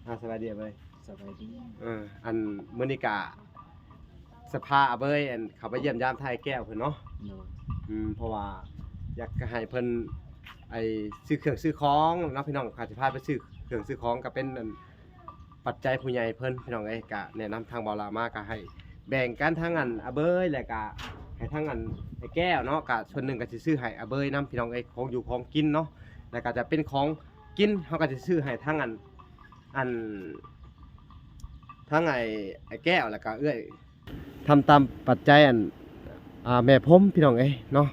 ອ່າ ສະບາຍດີອາເບີຍ. ສະບາຍດີ. ເອີ ອັນ ມື້ນີ້ກະ ສະພາອາເບີຍ ອັນ ເຂົ້າໄປຢ້ຽມຢາມທາງອ້າຍແກ້ວເພິ່ນເນາະ. ໂດຍ. ອືມ ເພາະວ່າຢາກໃຫ້ເພິ່ນ ໄອ້ ຊື້ເຄື່ອງຊື້ຂອງເນາະ ພີ່ນ້ອງ. ຂ້າຊິພາໄປຊື້ເຄື່ອງຊື້ຂອງ ກະເປັນ ອັນ ປັດໄຈຜູ້ໃຫຍ່ເພິ່ນ ພີ່ນ້ອງເອີຍ. ກະແນະນຳທາງບ່າວຫຼ້າມາ ກະໃຫ້ແບ່ງກັນ ທັງອັນອາເບີຍ ແລະກະໃຫ້ທັງອັນອ້າຍແກ້ວເນາະ. ກະສ່ວນໜຶ່ງກະຊິຊື້ໃຫ້ອາເບີຍນຳ ພີ່ນ້ອງເອີຍ ຂອງຢູ່ຂອງກິນເນາະ. ແລະກະຈະເປັນຂອງກິນ ເຮົາກະຊິຊື້ໃຫ້ທັງອັນ ອັນ ທັງໄອ້ ອ້າຍແກ້ວ ແລະກະເອື້ອຍ ທຳຕາມປັດໄຈອັນ ອ່າ ແມ່ພົມ ພີ່ນ້ອງເອີຍເນາະ.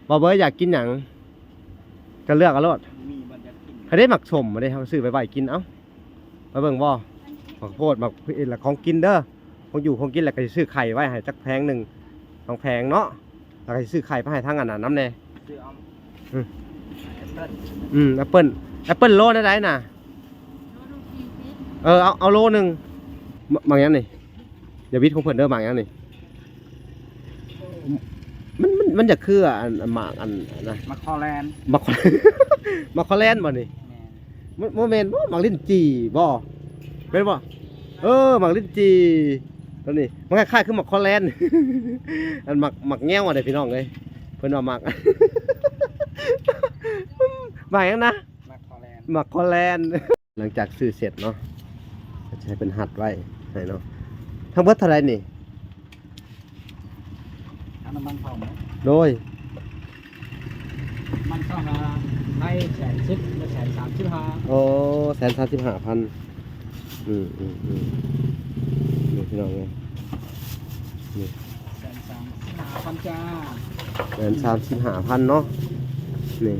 ບ່າວເບີຍຢາກກິນຫຍັງກະເລືອກເອົາໂລດ. ມີບໍ່ຢາກກິນ? ໃຜໄດ້ໝາກສົ້ມເດ້ ເຮົາຊື້ໄປໄວ້ກິນ. ເອົ້າ ມາເບິ່ງບໍ່ ໝາກໂພດ ໝາກພີ ແລະຂອງກິນເດີ ຂອງຢູ່ຂອງກິນ. ແລະກະຊິຊື້ໄຂ່ໄວ້ໃຫ້ຈັກແຜງໜຶ່ງ ສອງແຜງເນາະ. ແລ້ວກະຊິຊື້ໄຂ່ໄປໃຫ້ທາງອັນນັ້ນນຳແດ່. ຊື້ເອົາ ອືມ ແອັບເປິ້ນ ອືມ ແອັບເປິ້ນ ແອັບເປິ້ນໂລເທົ່າໃດນະ? ເອີ ເອົາ ເອົາໂລໜຶ່ງ. ໝາກ ໝາກຫຍັງນີ້? ຢ່າວິດຂອງເພິ່ນເດີ. ໝາກຫຍັງນີ້? ມັນ ມັນ ມັນຢາກຄືອັນ ອັນໝາກອັນ ອັນນະ ໝາກຄໍແລນ. ໝາກຄໍ ໝາກຄໍແລນບໍ່ນີ້? ແມ່ນ. ມັນ ບໍ່ແມ່ນບໍ່ ໝາກລິ້ນຈີ່ບໍ່? ແມ່ນບໍ່? ເອີ ໝາກລິ້ນຈີ່ ໂຕນີ້ມັນຄ້າຍໆຄືໝາກຄໍແລນ. ອັນໝາກ ໝາກແງວອັນໃດ ພີ່ນ້ອງເອີຍ ເພິ່ນວ່າໝາກ ໝາກຫຍັງນະ? ໝາກຄໍແລນ ໝາກຄໍແລນ. ຫຼັງຈາກຊື້ເສັດເນາະ ກະຈະໃຫ້ເພິ່ນຮັດໄວ້ໃຫ້ເນາະ. ທັງເບິດເທົ່າໃດນີ້? ເອົານ້ຳມັນເຂົ້າເນາະ. ໂດຍ. ມັນເຂົ້ານະ ໄດ້ແສນສິບ ແລະແສນສາມສິບຫ້າ. ໂອ້ ແສນສາມສິບຫ້າພັນ. ອືມໆໆ ນີ້ພີ່ນ້ອງເອີຍ ນີ້ ແສນສາມສິບຫ້າພັນຈ້າ. ແສນສາມສິບຫ້າພັນເນາະ ນີ້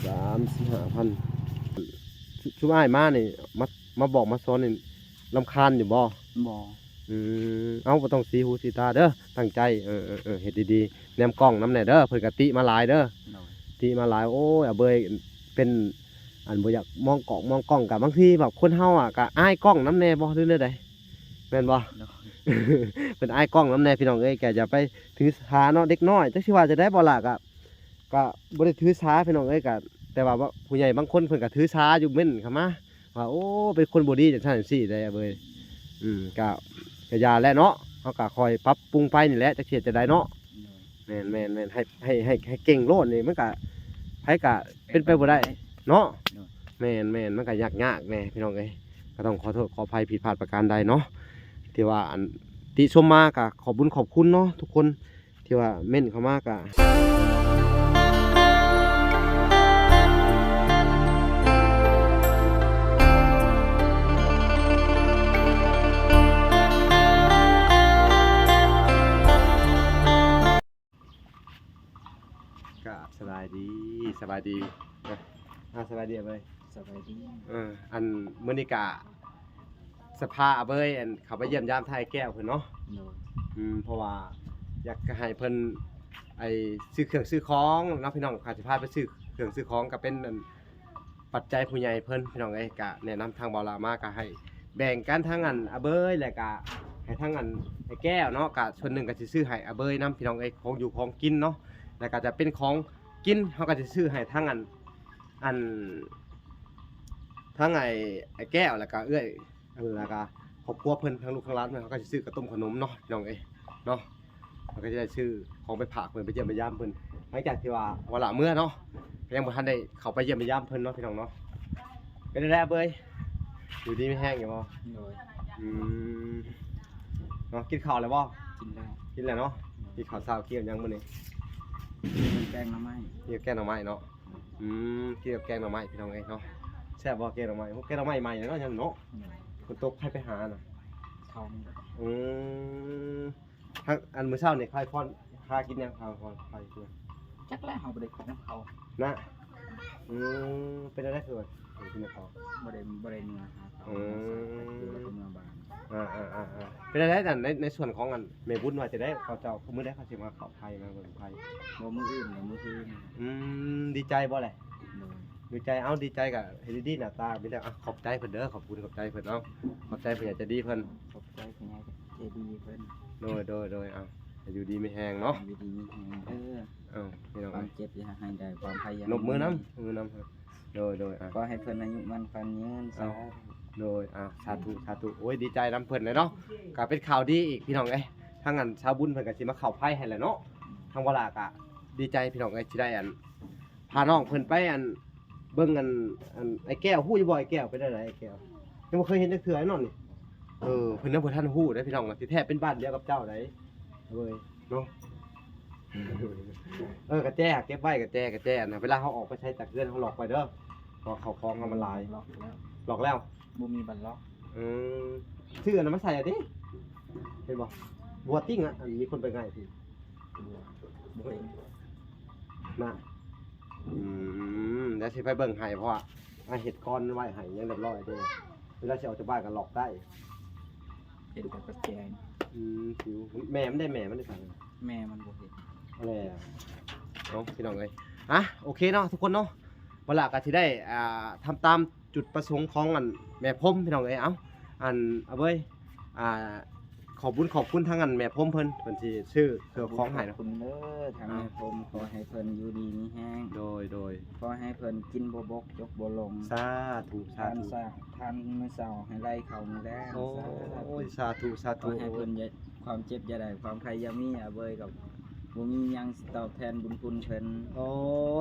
ສາມສິບຫ້າພັນ. ຊຸມອ້າຍມານີ້ ມາ ມາບອກມາສອນນີ້ ລຳຄານຢູ່ບໍ່? ບໍ່. ອືມ ເອົ້າ ບໍ່ຕ້ອງສີຫູສີຕາເດີ ຕັ້ງໃຈ ເອີໆໆ ເຮັດດີໆ ແນມກ້ອງນຳແດ່ເດີ ເພິ່ນກະຕິມາຫຼາຍເດີ. ໂດຍ. ຕິມາຫຼາຍ. ໂອ້ຍ ອາເບີຍເປັນ ອັນ ບໍ່ຢາກມອງກ້ອງ ມອງກ້ອງກະ ບາງທີແບບຄົນເຮົາອະກະອາຍກ້ອງນຳແດ່ບໍ່ ຫຼືແນວໃດ ແມ່ນບໍ່? ໂດຍ. ເພິ່ນອາຍກ້ອງນຳແດ່ ພີ່ນ້ອງເອີຍ. ກະຢ່າໄປຖືສາເນາະ ເດັກນ້ອຍ ຈັກຊິວ່າຈັ່ງໃດ ບໍ່ຫຼ້າກະ ກະບໍ່ໄດ້ຖືສາ ພີ່ນ້ອງເອີຍ. ກະ ແຕ່ວ່າ ວ່າຜູ້ໃຫຍ່ບາງຄົນເພິ່ນກະຖືສາຢູ່ ເມັ້ນເຂົ້າມາວ່າ ໂອ້ ເປັນຄົນບໍ່ດີ ຈັ່ງຊັ້ນຈັ່ງຊີ້ໄດ໋ເວີຍ. ອືມ ກະ ກະຢ່າແຫຼະເນາະ ເຮົາກະຄ່ອຍປັບປຸງໄປນີ້ແຫຼະ ຈັກຊິເຮັດຈັ່ງໃດເນາະ. ໂດຍ. ແມ່ນໆໆ ໃຫ້ ໃຫ້ ໃຫ້ ໃຫ້ເກັ່ງໂລດນີ້ ມັນກະ ໃຜກະເປັນໄປບໍ່ໄດ້ເນາະ. ໂດຍ. ແມ່ນໆ ມັນກະຍາກໆແດ່ ພີ່ນ້ອງເອີຍ. ກະຕ້ອງຂໍໂທດຂໍອະໄພຜິດພາດປະການໃດເນາະ ທີ່ວ່າ ອັນ ຕິຊົມມາ ກະຂອບບຸນຂອບຄຸນເນາະທຸກຄົນ ທີ່ວ່າເມັ້ນເຂົ້າມາກະ ກາບສະບາຍດີ ສະບາຍດີ ອ່າ ສະບາຍດີອາເບີຍ. ສະບາຍດີ. ເອີ ອັນ ມື້ນີ້ກະ ສະພາອາເບີຍ ອັນ ເຂົ້າໄປຢ້ຽມຢາມທາງອ້າຍແກ້ວເພິ່ນເນາະ. ໂດຍ. ອືມ ເພາະວ່າຢາກໃຫ້ເພິ່ນ ໄອ້ ຊື້ເຄື່ອງຊື້ຂອງເນາະ ພີ່ນ້ອງ. ຂ້າຊິພາໄປຊື້ເຄື່ອງຊື້ຂອງ ກະເປັນ ອັນ ປັດໄຈຜູ້ໃຫຍ່ເພິ່ນ ພີ່ນ້ອງເອີຍ. ກະແນະນຳທາງບ່າວຫຼ້າມາ ກະໃຫ້ແບ່ງກັນ ທັງອັນອາເບີຍ ແລະກະໃຫ້ທັງອັນອ້າຍແກ້ວເນາະ. ກະສ່ວນໜຶ່ງກະຊິຊື້ໃຫ້ອາເບີຍນຳ ພີ່ນ້ອງເອີຍ ຂອງຢູ່ຂອງກິນເນາະ. ແລະກະຈະເປັນຂອງກິນ ເຮົາກະຊິຊື້ໃຫ້ທັງອັນ ອັນ ທັງໄອ້ ອ້າຍແກ້ວ ແລະກະເອື້ອຍ ອັນ ແລ້ວກະຄອບຄົວເພິ່ນ ທັງລູກທັງຫຼານເພິ່ນ ເຮົາກະຊິຊື້ກະຕົ້ມຂະໜົມເນາະ ພີ່ນ້ອງເອີຍເນາະ. ເຮົາກະຊິໄດ້ຊື້ຂອງໄປຝາກເພິ່ນ ໄປຢ້ຽມໄປຢາມເພິ່ນ ຫຼັງຈາກທີ່ວ່າວາລະເມືອເນາະ ກະຍັງບໍ່ທັນໄດ້ເຂົ້າໄປຢ້ຽມໄປຢາມເພິ່ນເນາະ ພີ່ນ້ອງເນາະ. ເປັນຈັ່ງໃດອາເບີຍ ຢູ່ດີມີແຮງຢູ່ບໍ່? ໂດຍ. ອືມ ເນາະ ກິນເຂົ້າແລ້ວບໍ່? ກິນແລ້ວ. ກິນແລ້ວເນາະ. ໂດຍ. ກິນເຂົ້າເຊົ້າ ກິນຫຍັງມື້ນີ້? ກິນແກງໜໍ່ໄມ້. ກິນແກງໜໍ່ໄມ້ເນາະ. ອືມ ກິນກັບແກງໜໍ່ໄມ້ ພີ່ນ້ອງເອີຍເນາະ. ແຊບບໍ່ແກງໜໍ່ໄມ້? ໂອ້ ແກງໜໍ່ໄມ່ໃໝ່ເນາະ ຍັງເນາະ. ໂດຍ. ຝົນຕົກໃຜໄປຫານະ? ເຂົານີ້. ອືມ ທາງ ອັນ ມື້ເຊົ້ານີ້ໃຜພອນພາກິນຫຍັງ? ພາ ພາ ພາກິນຫຍັງ? ຈັກແຫຼະ ເຮົາບໍ່ໄດ້ກິນນຳເຂົານະ. ອືມ ເປັນຈັ່ງໃດຄືວ່າບໍ່ໄດ້ກິນນຳເຂົາ? ບໍ່ໄດ້ ບໍ່ໄດ້ເມືອຫາເຂົາ. ອືມ ເມືອບ້ານ. ອ່າໆໆໆ ເປັນຈັ່ງໃດ ໃນ ໃນສ່ວນຂອງ ອັນ ແມ່ບຸນວ່າຈັ່ງໃດ? ເຂົາເຈົ້າ ມື້ໃດເຂົາຊິມາເຂົ້າໄພ ມາເບິ່ງໄພ? ບໍ່ ມື້ອື່ນ ມື້ອື່ນ. ອືມ ດີໃຈບໍ່ແຫຼະ? ໂດຍ. ດີໃຈ. ເອົ້າ ດີໃຈກະເຮັດດີໆ ໜ້າຕາມີແຕ່ ອ່ະ ຂອບໃຈເພິ່ນເດີ ຂອບຄຸນຂອບໃຈເພິ່ນເນາະ. ຂອບໃຈຜູ້ໃຫຍ່ໃຈດີເພິ່ນ. ຂອບໃຈຜູ້ໃຫຍ່ໃຈດີເພິ່ນ. ໂດຍໆໆ ເອົາ ໃຫ້ຢູ່ດີມີແຮງເນາະ. ຢູ່ດີມີແຮງເດີ. ເອົາ ພີ່ນ້ອງ ຄວາມເຈັບຢ່າໃຫ້ໄດ້ ຄວາມໄພຢ່າໃຫ້ມີ. ນົບມືນຳ ນົບມືນຳ. ໂດຍ ໂດຍ ອ່າ ຂໍໃຫ້ເພິ່ນອາຍຸໝັ້ນຂວັນຍືນ ອ່າ ສາທຸ ໂດຍ ອ່າ ສາທຸ ສາທຸ ໂອ້ຍ ດີໃຈນຳເພິ່ນແຫຼະເນາະ ກໍເປັນຂ່າວດີອີກ ພີ່ນ້ອງເອີຍ. ທາງອັນຊາວບຸນເພິ່ນກໍຊິມາເຂົ້າໃຜໃຫ້ແຫຼະເນາະ. ທາງວາລາກໍດີໃຈ ພີ່ນ້ອງເອີຍ ທີ່ໄດ້ອັນ ພານ້ອງເພິ່ນໄປອັນ ເບິ່ງອັນ ອັນ ອ້າຍແກ້ວ ຮູ້ຢູ່ບໍ່ ອ້າຍແກ້ວ ເປັນແນວໃດອ້າຍແກ້ວ? ຍັງບໍ່ເຄີຍເຫັນຈັກເທື່ອເນາະນີ້. ເອີ ເພິ່ນຍັງບໍ່ທັນຮູ້ເດ້ ພີ່ນ້ອງ ທີ່ແທ້ເປັນບ້ານດຽວກັບເຈົ້າໃດ໋ ເອີຍ ເນາະ. ເອີ ກະແຈ ເກັບໄວ້ ກະແຈ ກະແຈ ອັນ ເວລາເຮົາອອກໄປໃສຈາກເຮືອນ ເຮົາລັອກໄວ້ເດີ ເພາະເຂົ້າຂອງເຮົາມັນຫຼາຍ. ລັອກແລ້ວ ລັອກແລ້ວ ບໍ່ມີບັດລັອກ. ເອີ ຊື້ອັນນັ້ນມາໃສ່ເອົາຕິ ເຫັນບໍ່? ບົວຕິ້ງອະ ອັນມີຄົນໄປໄງ່ຕິ ບໍ່ເຫັນນະ. ອືມ ດຽວຊິໄປເບິ່ງໃຫ້ ເພາະວ່າເຮັດກ້ອນໄວ້ໃຫ້ຍັງຮຽບຮ້ອຍເດ້ ເວລາຊິອອກຈາກບ້ານກໍລັອກໄດ້. ເຫັນແຕ່ກະແຈ. ອືມ ຊິວ ແມ່ມັນໄດ້ ແມ່ມັນໄດ້ໃສ? ແມ່ມັນບໍ່ເຫັນແລ້ວເນາະ ພີ່ນ້ອງເອີຍ. ອ່ະ ໂອເຄເນາະ ທຸກຄົນເນາະ ວາລາກໍຊິໄດ້ ອ່າ ທຳຕາມຈຸດປະສົງຂອງອັນແມ່ພົມ ພີ່ນ້ອງເອີຍ. ເອົ້າ ອັນ ອາເວີຍ ອ່າ ຂອບບຸນຂອບຄຸນທາງອັນແມ່ພົມເພິ່ນ ເພິ່ນຊິຊື້ເຄື່ອງຂອງໃຫ້ເນາະ. ຂອບຄຸນເດີ ທາງແມ່ພົມ ອ່າ ຂໍໃຫ້ເພິ່ນຢູ່ດີມີແຮງ. ໂດຍ ໂດຍ ຂໍໃຫ້ເພິ່ນກິນບໍ່ບົກ ຈົກບໍ່ຫຼົງ. ສາທຸ ສາທຸ. ທານ ທານມື້ເຊົ້າໃຫ້ໄລ່ເຂົ້າມື້ແລງ. ໂອ້ຍ ສາທຸ ສາທຸ ສາທຸ. ຂໍໃຫ້ເພິ່ນຢ່າ ຄວາມເຈັບຢ່າໄດ້ ຄວາມໄຂ້ຢ່າມີ ອາເວີຍກໍບໍ່ມີຫຍັງຊິຕອບແທນບຸນຄຸນເພິ່ນ. ໂອ້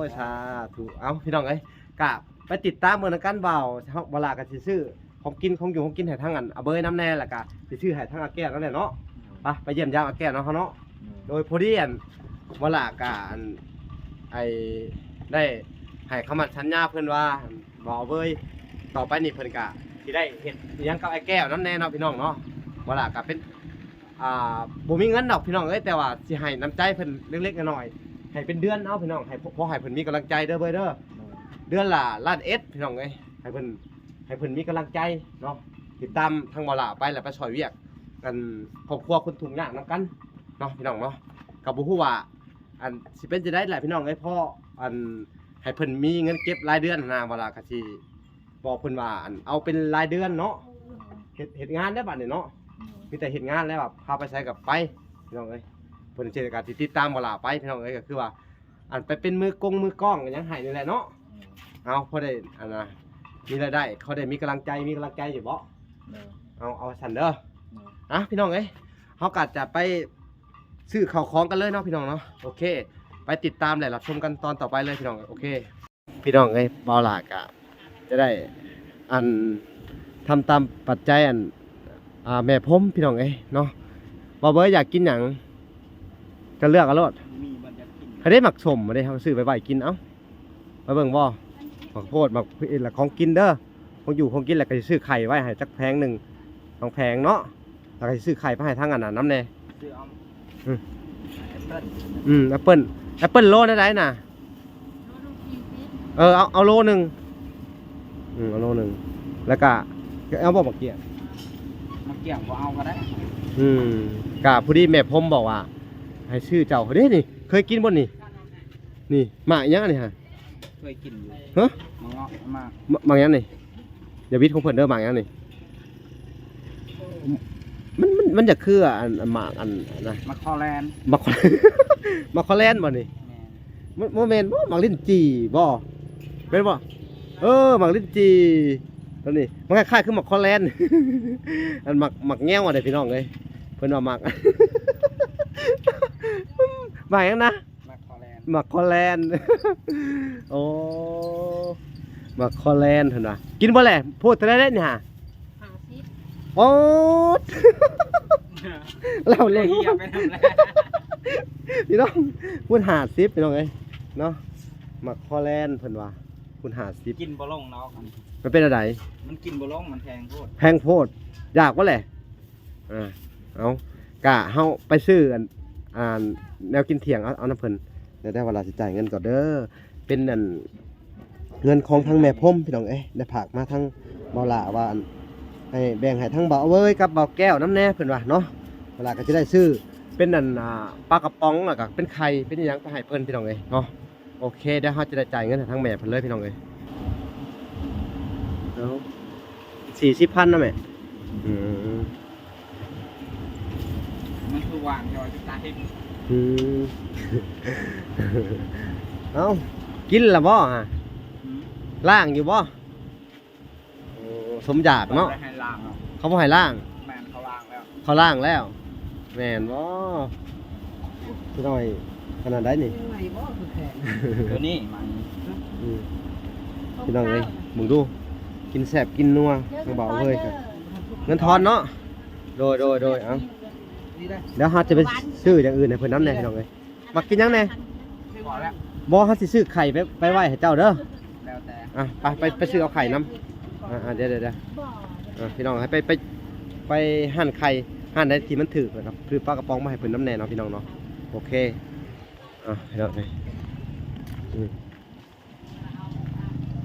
ຍ ສາທຸ. ເອົ້າ ພີ່ນ້ອງເອີຍ ກະໄປຕິດຕາມເບິ່ງນຳກັນ ບ່າວ ເຮົາ ວາລາກໍຊິຊື້ຂອງກິນ ຂອງຢູ່ຂອງກິນໃຫ້ທາງອັນອາເບີຍນຳແດ່ ແລ້ວກໍຊິຊື້ໃຫ້ທາງອາແກ້ວນຳແດ່ເນາະ. ອືມ ໄປ ໄປຢ້ຽມຢາມອາແກ້ວນຳເຮົາເນາະ. ອືມ ໂດຍ ພໍດີອັນ ວາລາກໍອັນ ໄອ້ ໄດ້ໃຫ້ຄຳໝັ້ນສັນຍາເພິ່ນວ່າ ບ່າວອາເບີຍ ຕໍ່ໄປນີ້ເພິ່ນກໍຊິໄດ້ເຮັດອີ່ຫຍັງກັບອາແກ້ວນຳແດ່ເນາະ ພີ່ນ້ອງເນາະ. ວາລາກໍເປັນ ອ່າ ບໍ່ມີເງິນດອກພີ່ນ້ອງເອີຍ ແຕ່ວ່າຊິໃຫ້ນ້ຳໃຈເພິ່ນເລັກໆນ້ອຍໆ ໃຫ້ເປັນເດືອນເອົາພີ່ນ້ອງ ໃຫ້ ພໍໃຫ້ເພິ່ນມີກຳລັງໃຈເດີເບີຍເດີ. ໂດຍ ເດືອນລະລ້ານເອັດພີ່ນ້ອງເອີຍ ໃຫ້ເພິ່ນ ໃຫ້ເພິ່ນມີກຳລັງໃຈເນາະ ຕິດຕາມທາງບໍ່ຫຼ້າໄປ ແລ້ວໄປຊ່ອຍວຽກກັນ ຄອບຄົວຄົນທຸກຍາກນຳກັນເນາະ ພີ່ນ້ອງເນາະ. ກໍບໍ່ຮູ້ວ່າ ອັນ ຊິເປັນຈັ່ງໃດລະພີ່ນ້ອງເອີຍ ເພາະ ອັນ ໃຫ້ເພິ່ນມີເງິນເກັບລາຍເດືອນຫັ້ນນະ ບໍ່ຫຼ້າກໍຊິ ບອກເພິ່ນວ່າ ອັນ ເອົາເປັນລາຍເດືອນເນາະ ເຮັດ ເຮັດງານໄດ້ບັດນີ້ເນາະ. ອືມ ມີແຕ່ເຮັດງານແລ້ວ ພາໄປໃສກໍໄປ ພີ່ນ້ອງເອີຍ. ເພິ່ນເຈກະຕິດ ຕິດຕາມບໍ່ຫຼ້າໄປ ພີ່ນ້ອງເອີຍ ກໍຄືວ່າ ອັນ ໄປເປັນມືກົງມືກ້ອງຫຍັງໃຫ້ນີ້ແຫຼະເນາະ. ອືມ ເອົາ ພໍໄດ້ ອັນນະ ມີລາຍໄດ້ ເຂົາໄດ້ມີກຳລັງໃຈ ມີກຳລັງໃຈຢູ່ເບາະ. ເອີ ເອົາ ເອົາຊັ້ນເດີ. ເອີ ອ່ະ ພີ່ນ້ອງເອີຍ ເຮົາກໍຈະໄປຊື້ເຂົ້າຂອງກັນເລີຍເນາະ ພີ່ນ້ອງເນາະ. ໂອເຄ ໄປຕິດຕາມ ແລະ ຮັບຊົມກັນຕອນຕໍ່ໄປເລີຍ ພີ່ນ້ອງ. ໂອເຄ ພີ່ນ້ອງເອີຍ ບ່າວຫຼ້າກະຈະໄດ້ ອັນ ທຳຕາມປັດໄຈ ອັນ ອ່າ ແມ່ພົມ ພີ່ນ້ອງເອີຍເນາະ. ບ່າວເບີຍຢາກກິນຫຍັງ ກໍເລືອກເອົາໂລດ. ມີບໍ່ຢາກກິນ ໃຜໄດ້ໝາກສົ້ມເດ້ ເຮົາຊື້ໄປໄວ້ກິນ. ເອົ້າ ໄປເບິ່ງບໍ່ ໝາກໂພດ ໝາກ ລະຂອງກິນເດີ ຂອງຢູ່ຂອງກິນ ແລ້ວກໍຊິຊື້ໄຂ່ໄວ້ໃຫ້ຈັກແຜງໜຶ່ງສອງແຜງເນາະ. ແລ້ວກໍຊິຊື້ໄຂ່ໄປໃຫ້ທາງອັນນັ້ນນຳແດ່. ຊື້ເອົາ ອືມ ແອັບເປິ້ນ ອືມ ແອັບເປິ້ນ ແອັບເປິ້ນໂລເທົ່າໃດນະ? ໂລໜຶ່ງສີ່ສິບ. ເອີ ເອົາ ເອົາໂລໜຶ່ງ ອືມ ເອົາໂລໜຶ່ງ. ແລ້ວກະ ເອົາບໍ່ໝາກກ້ຽງ? ໝາກກ້ຽງບໍ່ເອົາກໍໄດ້. ອືມ ກະພໍດີແມ່ພົມບອກວ່າ ໃຫ້ຊື້ເຈົ້າເດ້ນີ້ ເຄີຍກິນບໍ່ນີ້? ນີ້ ໝາກຫຍັງອັນນີ້ຫະ? ເຄີຍກິນຢູ່. ຮະ? ໝາກເງາະ ໝາກ ໝາກຫຍັງນີ້? ຢ່າວິດຂອງເພິ່ນເດີ ໝາກຫຍັງນີ້? ມັນ ມັນ ມັນຈະຄືອັນ ອັນໝາກອັນນະ ໝາກຄໍແລນ ໝາກຄໍ ໝາກຄໍແລນບໍ່ນີ້? ແມ່ນ. ມັນບໍ່ແມ່ນບໍ່ ໝາກລິ້ນຈີ່ບໍ່? ແມ່ນບໍ່? ເອີ ໝາກລິ້ນຈີ່ ຕົວນີ້ມັນຄ້າຍໆຄືໝາກຄໍແລນ ອັນໝາກ ໝາກແງວເດ້ພີ່ນ້ອງເອີຍ ເພິ່ນວ່າໝາກ ໝາກຫຍັງນະ? ໝາກຄໍແລນ ໝາກຄໍແລນ. ໂອ້ ໝາກຄໍແລນເພິ່ນວ່າ ກິນບໍ່ແຫຼະ? ໂພດເທົ່າໃດແລ້ວນີ້ຫາ? ຫ້າສິບ. ໂອ້ ເລົ່າເລີຍ ເອີ ເຫຍໄປນຳແລ້ວ ພີ່ນ້ອງ ພຸ້ນຫ້າສິບ ພີ່ນ້ອງເອີຍເນາະ. ໝາກຄໍແລນເພິ່ນວ່າ ພຸ້ນຫ້າສິບ ກິນບໍ່ລົງເນາະ. ມັນເປັນແນວໃດ? ມັນກິນບໍ່ລົງ ມັນແພງໂພດ ແພງໂພດ. ຢາກບໍ່ແຫຼະ? ອ່າ ເອົາ ກະເຮົາໄປຊື້ອັນ ອ່າ ແນວກິນທ່ຽງ ເອົາ ເອົານຳເພິ່ນ ແຕ່ວ່າລາວຊິຈ່າຍເງິນກ່ອນເດີ. ເປັນອັນ ເງິນຂອງທາງແມ່ພົມ ພີ່ນ້ອງເອີຍ ໄດ້ຝາກມາທາງບ່າວຫຼ້າວ່າ ອັນ ໃຫ້ແບ່ງໃຫ້ທາງບ່າວເວີຍກັບບ່າວແກ້ວນຳແດ່ ເພິ່ນວ່າເນາະ. ບ່າວຫຼ້າກໍຈະໄດ້ຊື້ເປັນອັນ ອ່າ ປາກະປ໋ອງ ແລ້ວກໍເປັນໄຂ່ ເປັນອີ່ຫຍັງໄປໃຫ້ເພິ່ນ ພີ່ນ້ອງເອີຍເນາະ. ໂອເຄ ດຽວເຮົາຈະໄດ້ຈ່າຍເງິນໃຫ້ທາງແມ່ເພິ່ນເລີຍ ພີ່ນ້ອງເອີຍ. ເອົາ ສີ່ສິບພັນນະແມ່. ອືມ ມັນຄືຫວ່າງຢໍ້ຢູ່ໃຕ້. ອືມ ເອົ້າ ກິນລະບໍ່ຫະ? ອືມ ລ້າງຢູ່ບໍ່? ໂອ້ ສົມຢາກເນາະ ບໍ່ໄດ້ໃຫ້ລ້າງເນາະ ເຂົາບໍ່ໃຫ້ລ້າງ. ແມ່ນ ເຂົາລ້າງແລ້ວ ເຂົາລ້າງແລ້ວ ແມ່ນບໍ່? ພີ່ນ້ອງ ຂະໜາດໃດນີ້ ໂຕນີ້ມັນ ອືມ ພີ່ນ້ອງເອີຍ ເບິ່ງດູ ກິນແຊບກິນນົວ ທາງບ່າວເອີຍ ເງິນທອນເນາະ. ໂດຍ ໂດຍ ໂດຍ ເອົາ ດຽວເຮົາຈະໄປຊື້ຢ່າງອື່ນໃຫ້ເພິ່ນນຳແດ່ ພີ່ນ້ອງເອີຍ. ມັກກິນຫຍັງແດ່? ບໍ່ ເຮົາຊິຊື້ໄຂ່ໄປ ໄປໄວ້ໃຫ້ເຈົ້າເດີ. ແລ້ວແຕ່ ອ່ະ ໄປ ໄປ ໄປຊື້ເອົາໄຂ່ນຳ. ອ່າ ອ່າ ດຽວ ດຽວ ດຽວ ອ່າ ພີ່ນ້ອງ ໃຫ້ໄປ ໄປ ໄປຮ້ານໄຂ່ ຮ້ານໃດທີ່ມັນຖືກ ແລ້ວກໍຊື້ປາກະປ໋ອງມາໃຫ້ເພິ່ນນຳແດ່ເນາະ ພີ່ນ້ອງເນາະ. ໂອເຄ ອ່ະ ພີ່ນ້ອງເອີຍ ອືມ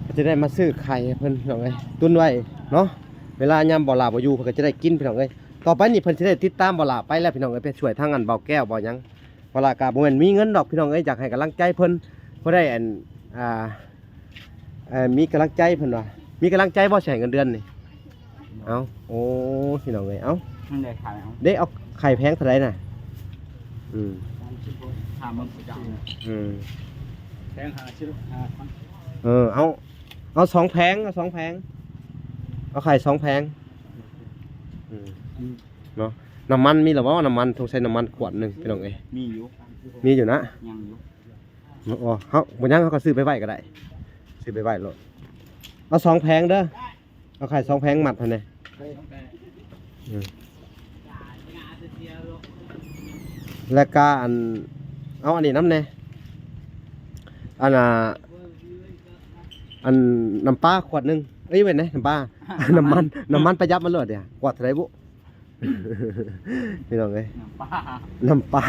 ກໍຈະໄດ້ມາຊື້ໄຂ່ໃຫ້ເພິ່ນ ພີ່ນ້ອງເອີຍ ຕຸນໄວ້ເນາະ ເວລາຍາມບ່າວຫຼ້າບໍ່ຢູ່ ເພິ່ນກໍຈະໄດ້ກິນ ພີ່ນ້ອງເອີຍ. ຕໍ່ໄປນີ້ເພິ່ນຊິໄດ້ຕິດຕາມບ່າວຫຼ້າໄປແລ້ວ ພີ່ນ້ອງເອີຍ ໄປຊ່ວຍທາງອັນບ່າວແກ້ວ ບ່າວຫຍັງ. ເພາະວ່າກໍບໍ່ແມ່ນມີເງິນດອກ ພີ່ນ້ອງເອີຍ ຢາກໃຫ້ກຳລັງໃຈເພິ່ນ ພໍໄດ້ອັນ ອ່າ ເອີ ມີກຳລັງໃຈເພິ່ນວ່າ ມີກຳລັງໃຈບໍ່ ຊິໃຫ້ເງິນເດືອນນີ້? ເອົ້າ ໂອ້ ພີ່ນ້ອງເອີຍ ເອົ້າ ມັນໄດ້ຂາຍເອົາ ເດ້ ເອົາ ໄຂ່ແພງເທົ່າໃດນະ? ອືມ ສາມສິບ ຖາມເບິ່ງຄືກັນ ອືມ ແພງ ຫ້າສິບຫ້າພັນ ເອີ ເອົາ ເອົາສອງແຜງ ເອົາສອງແຜງ ເອົາໄຂ່ສອງແຜງ ອືມ ອືມ ເນາະ. ນ້ຳມັນມີແລ້ວບໍ່? ນ້ຳມັນ ຕ້ອງໃຊ້ນ້ຳມັນຂວດໜຶ່ງ ພີ່ນ້ອງເອີຍ ມີຢູ່ ມີຢູ່ນະ ຍັງຢູ່. ເອົາ ເຮົາບໍ່ຍັງ ເຮົາກໍຊື້ໄປໄວ້ກໍໄດ້ ຊື້ໄປໄວ້ໂລດ. ເອົາສອງແຜງເດີ ເອົາໄຂ່ສອງແຜງມັດຫັ້ນແດ່ ອືມ ແລ້ວກໍອັນ ເອົາອັນນີ້ນຳແດ່ ອັນ ອ່າ ອັນນ້ຳປາຂວດໜຶ່ງ ເອີຍ ແມ່ນເດ້ ນ້ຳປາ ນ້ຳມັນ ນ້ຳມັນປະຢັດມາໂລດເດ ຂວດເທົ່າໃດບຸ? ພີ່ນ້ອງເອີຍ ນ້ຳປາ ນ້ຳປາ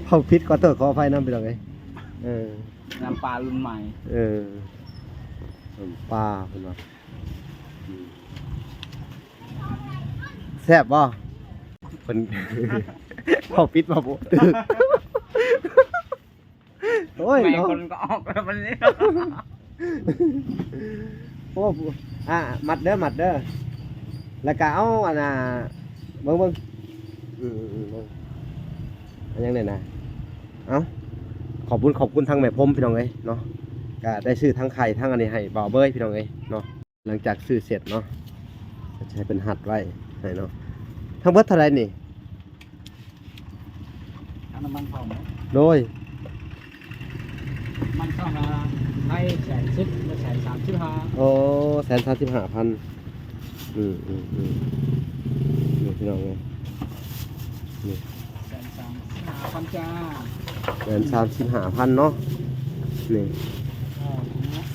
ເວົ້າຜິດ ຂໍໂທດຂໍອະໄພນຳ ພີ່ນ້ອງເອີຍ ເອີ ນ້ຳປາລຸ້ນໃໝ່ ເອີ ນ້ຳປາເພິ່ນວ່າ ອືມ ແຊບບໍ່? ເພິ່ນ ເວົ້າຜິດບໍ່ບຸ? ໂອ້ຍ ໄມ້ ເນາະ ຄົນກໍອອກແລ້ວບັດນີ້ ໂອ້ ອ່າ ມັດເດີ ມັດເດີ ແລ້ວກະເອົາອັນນ່າ ເບິ່ງ ເບິ່ງ ອືມ ເບິ່ງ ອັນຫຍັງແດ່ນະ ເອົ້າ ຂອບບຸນຂອບຄຸນທາງແມ່ພົມ ພີ່ນ້ອງເອີຍເນາະ ກະໄດ້ຊື້ທັງໄຂ່ທັງອັນນີ້ໃຫ້ບ່າວເບີຍ ພີ່ນ້ອງເອີຍເນາະ. ຫຼັງຈາກຊື້ເສັດເນາະ ກໍຈະໃຫ້ເພິ່ນຮັດໄວ້ໃຫ້ເນາະ. ທັງເບິດເທົ່າໃດນີ້? ທັງນ້ຳມັນພ້ອມເນາະ ໂດຍ ມັນເຂົ້າມາໄທແສນສິບ ແລະ ແສນສາມສິບຫ້າ ໂອ້ ແສນສາມສິບຫ້າພັນ ອືມ ອືມ ອືມ ນີ້ ພີ່ນ້ອງເອີຍ ນີ້ ແສນສາມສິບຫ້າພັນຈ້າ ແສນສາມສິບຫ້າພັນເນາະ ນີ້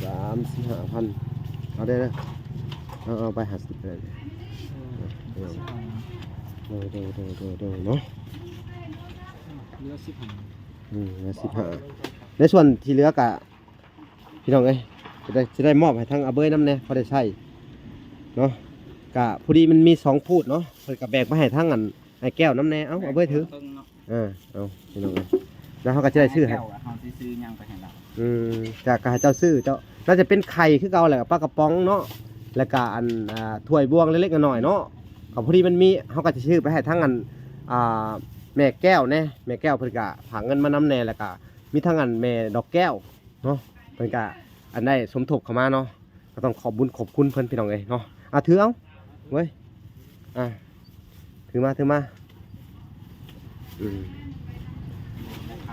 ສາມສິບຫ້າພັນ ເອົາໄດ້ເດີ ເອົາ ເອົາໄປຫ້າສິບກໍໄດ້ ເອີ ເອີ ໂດຍ ໂດຍ ໂດຍ ໂດຍ ໂດຍເນາະ ເຫຼືອສິບຫ້າ ອືມ ເຫຼືອສິບຫ້າ ໃນສ່ວນທີ່ເຫຼືອກະ ພີ່ນ້ອງເອີຍ ຈະໄດ້ ຈະໄດ້ມອບໃຫ້ທາງອາເບີຍນຳແດ່ ພໍໄດ້ໃຊ້ເນາະ ກະພໍດີມັນມີສອງພູດເນາະ ເພິ່ນກະແບ່ງໄປໃຫ້ທາງອັນ ອ້າຍແກ້ວນຳແດ່ ເອົາ ອາເບີຍຖື ເອີ ເອົາ ພີ່ນ້ອງເອີຍ ແລ້ວເຮົາກໍຈະໄດ້ຊື້ໃຫ້ ເຮົາຊິຊື້ຫຍັງໄປໃຫ້ລາວ ອືມ ຈະ ກໍໃຫ້ເຈົ້າຊື້ ເຈົ້າ ໜ້າຈະເປັນໄຂ່ຄືເກົ່າແຫຼະ ປາກະປ໋ອງເນາະ ແລ້ວກະອັນ ອ່າ ຖ້ວຍບ່ວງເລັກໆນ້ອຍໆເນາະ ກໍພໍດີມັນມີ ເຮົາກໍຈະຊື້ໄປໃຫ້ທາງອັນ ອ່າ ແມ່ແກ້ວແດ່ ແມ່ແກ້ວເພິ່ນກະຝາກເງິນມານຳແດ່ ແລ້ວກະມີທາງອັນແມ່ດອກແກ້ວ ເນາະ ເພິ່ນກະອັນໄດ້ສົມທົບເຂົ້າມາເນາະ ກໍຕ້ອງຂອບບຸນຂອບຄຸນເພິ່ນ ພີ່ນ້ອງເອີຍເນາະ ອ່າ ຖືເອົາເວີຍ ອ່າ ຖືມາ ຖືມາ ອືມ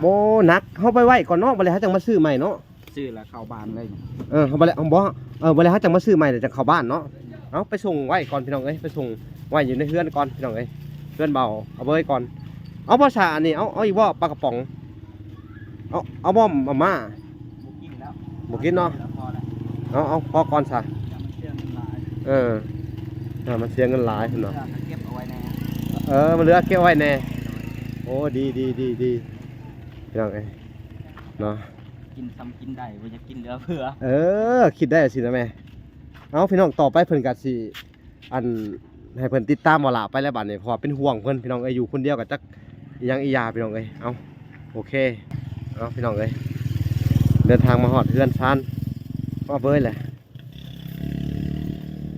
ໂອ້ ໜັກ ເຮົາໄປໄວ້ກ່ອນເນາະ ບັດແລ້ວເຮົາຈັ່ງມາຊື້ໃໝ່ເນາະ ຊື້ແລ້ວເຂົ້າບ້ານເລີຍ ເອີ ເຮົາບໍ່ແລ້ວ ບໍ່ ເອີ ບໍ່ແລ້ວເຮົາຈັ່ງມາຊື້ໃໝ່ ແລ້ວຈັ່ງເຂົ້າບ້ານເນາະ ເອົາ ໄປສົ່ງໄວ້ກ່ອນ ພີ່ນ້ອງເອີຍ ໄປສົ່ງໄວ້ຢູ່ໃນເຮືອນກ່ອນ ພີ່ນ້ອງເອີຍ ເຮືອນບ່າວອາເບີຍກ່ອນ ເອົາບໍ່ຊະ ອັນນີ້ ເອົາ ເອົາອີກບໍ່ ປາກະປ໋ອງ ເອົາ ເອົາບໍ່ມາມ່າ ບໍ່ກິນແລ້ວ ບໍ່ກິນເນາະ ພໍແລ້ວ ເອົາ ເອົາ ພໍກ່ອນຊະ ຢ້ານມັນເສຍເງິນຫຼາຍ ເອີ ຢ້ານມັນເສຍເງິນຫຼາຍເພິ່ນວ່າ ເຫຼືອເກັບເອົາໄວ້ແດ່ ເອີ ມັນເຫຼືອເກັບເອົາໄວ້ແດ່ ໂອ້ ດີ ດີ ດີ ດີ ພີ່ນ້ອງເອີຍ ເນາະ ກິນສ່ຳກິນໄດ້ ບໍ່ຢາກກິນເຫຼືອເຜື່ອ ເອີ ຄິດໄດ້ຊີ້ນະແມ່ ເອົາ ພີ່ນ້ອງ ຕໍ່ໄປເພິ່ນກໍຊິ ອັນ ໃຫ້ເພິ່ນຕິດຕາມບໍ່ຫຼ້າໄປແລ້ວບາດນີ້ ເພາະວ່າເປັນຫ່ວງເພິ່ນ ພີ່ນ້ອງເອີຍ ຢູ່ຄົນດຽວກໍຈັກອີ່ຫຍັງອີ່ຫຍາ ພີ່ນ້ອງເອີຍ ເອົາ ໂອເຄ ເອົາ ພີ່ນ້ອງເອີຍ ເດີນທາງມາຮອດເຮືອນຊານ ຮອດເບີຍແຫຼະ